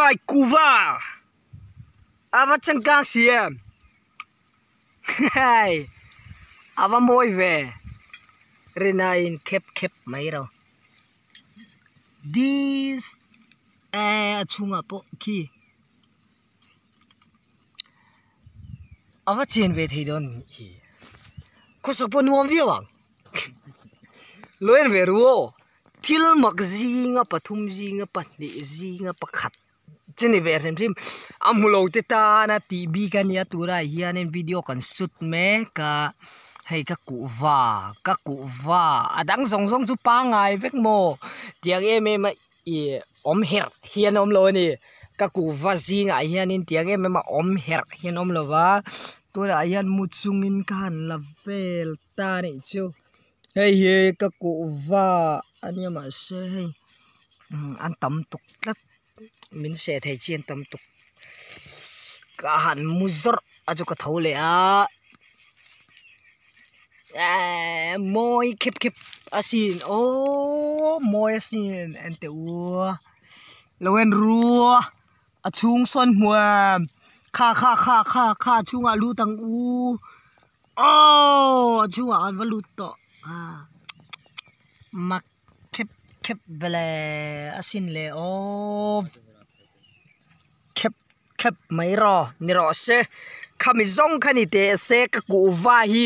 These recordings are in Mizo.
My kuva ava changkang si em hei ava mawi ve rinai in khep khep mai ro this eh a chhungah pawh khi ava chen ve thei dawn hi khawsak pawh nuam viau ang lo en ve ru aw. Thil mak zinga pathum zinga pahnih zinga pakhat chu ni ve hrim hrim a hmu lo te tana tih bik a nia turah hianin video kan shoot mek a hei ka kuhva ka kuhva a dang zawng zawng chu pangngai vek maw tiang em em a ih awm herh hian a awm lo a ni ka kuhva zingah hianin tiang em em a awm herh hian a awm lo va tunah hian mu chungin ka han la vel ta a nih chu. Hei hi ka kuhva a nia mahse hei an tam tuk tlat min seh thei chi an tam tuk ka han mu zawrh a chu ka tho leh a ehh mawi khep khep asin aww mawi asin en teh u lo en ru a. A chhung sawn hmuam kha kha kha kha kha a chhungah lut ang u aww a chhungah an va lut tawh a mak khep khep vele a sin le aww khep khep mai rawh ni rawh se khami zawng kha ni teh se ka kuhva hi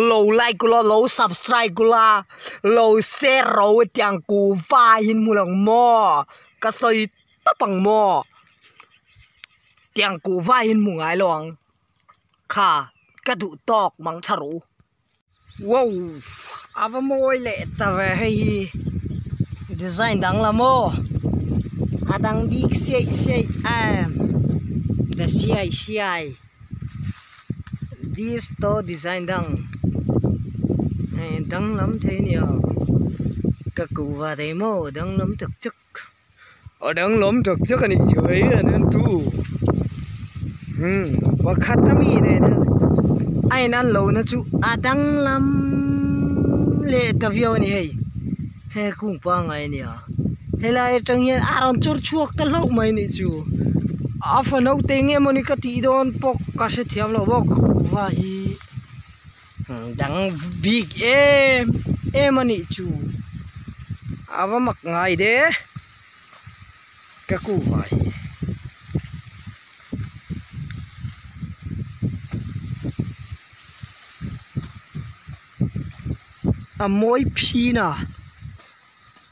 lo like ula lo subscribe ula lo share ro tiang kuhva hi hmu lo ang maw ka sawi. tawp ang maw tiang kuhva hi hmu ngai lo ang kha ka duh tawk mang tha rawh u wow a va mawi leh ta ve hei hi design dang la maw a dang bik siai siai em the siai siai this to design dang hei danglam thei a nia ka kuhva thei maw danglam tak tak. A danglam tak tak a nih chu hei an en tu umm pakhat a mi nen hian a in an lo na chu a danglam leh ta viau a ni hei he kung pangai a nia helai atang hian a rawn chawr chhuak ta hlauh mai a nih chu a fa naute eng nge mawni ka tih dawn pawh ka hrethiam lo bawk va hi dang bik em em a nih chu a va mak ngai de ka kuhva hi. A mawi phin a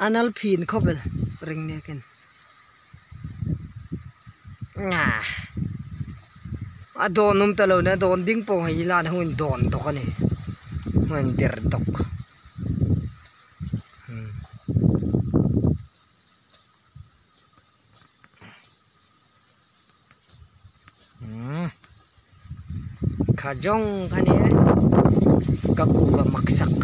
a nal phin khawvel ring nia ken. A dawn awm ta lo nia dawn ding pawh hei lan ho in dawn dawk a ni ho in ber dawk kha zawng kha ni e ka kuhva mak sak.